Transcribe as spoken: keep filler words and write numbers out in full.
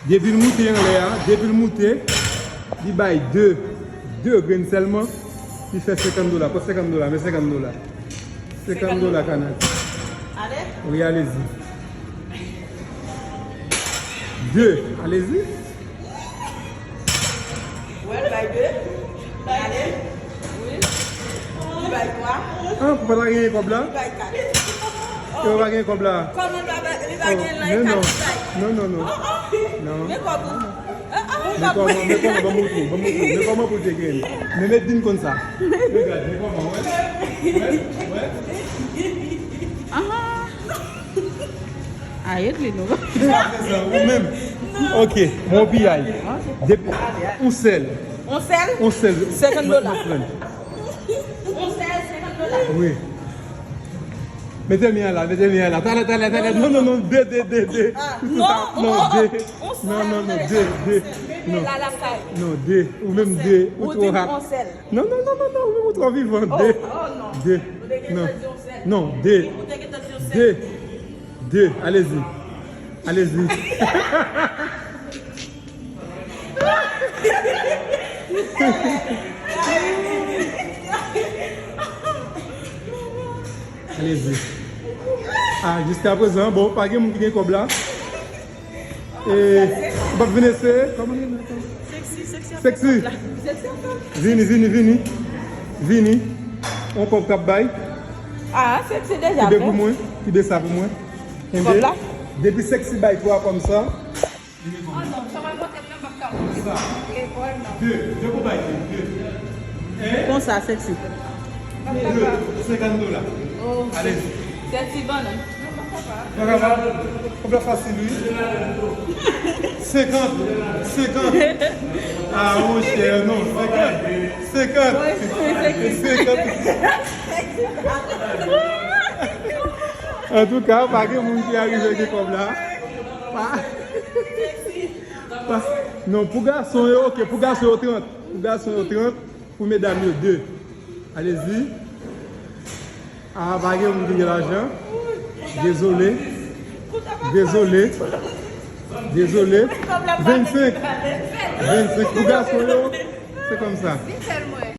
Depi l moute anlè a, depi l moute, li bay de, de grenn sèlman, li fè senkant dola. Pran senkant dola, men senkant dola. Senkant dola kanadyen. Ale? Wi, alezi. De, alezi. Wè, l bay de. Ale. Wi. Li bay twa. Ah, papa pa genyen kòb la? Li bay kat. Papa pa genyen kòb la? Kòman l pa bay, li pa gen lan e kat li bay? Non, non, non. Non. Men kòb ou. Men kòman, men kòman, ban m wout ou, ban m wout ou, men kòman pou l te gen? Men Medline konn sa. Men gad, men kòman, wè? Wè? Wè? Aha. Ayèt li nou. Jiska prezan, ou menm. Ok, bon piyay. Depi, yon sèl. Yon sèl? Yon sèl. Senkant dola. Yon sèl, senkant dola. Wi. Mete men an la, mete men an la. Talè, talè, talè. Non, non, non, de, de, de, de. Non, non, de. Non, non, non, de, de. Non. Non, de. Ou menm de. Ou twò rap. Non, non, non, non, non, ou menm ou twò vivan. De. De. Non. Non, de. De. De. Alezi. Alezi. Alezi. Ah, jiska prezan, bon, pa gen moun ki gen kòb la. E, ou p ap vin eseye? Kòman li rele? Sexy, sexy. Sexy. Vini, vini, vini. Vini. On kòb k ap bay. Ah, sexy deja. Kibe pou mwen. Kibe sa pou mwen. Kenbe. Kòb la? Depi sexy bay twa kòm sa. Oh non, sa va monte menm pa ka monte. Sa. De, de pou bay de, de. Hein? Konsa, sexy. De, senkant dola. Oh. Alezi. Sexy bannann. Pa kapab. Konbyen fasil, wi. Senkant. Senkant. Ah, monchè, non, senkant. Senkant. Senkant. Antouka, pa gen moun ki arive gen kòb la. Pa. Pa. Non, pou gason yo, ok, pou gason yo trant. Pou gason yo trant, pou medam yo de. Alezi. Ah, pa gen moun ki gen lajan. Dezole. Dezole. Dezole. Vennsenk. Vennsenk pou gason yo. Se kòmsa.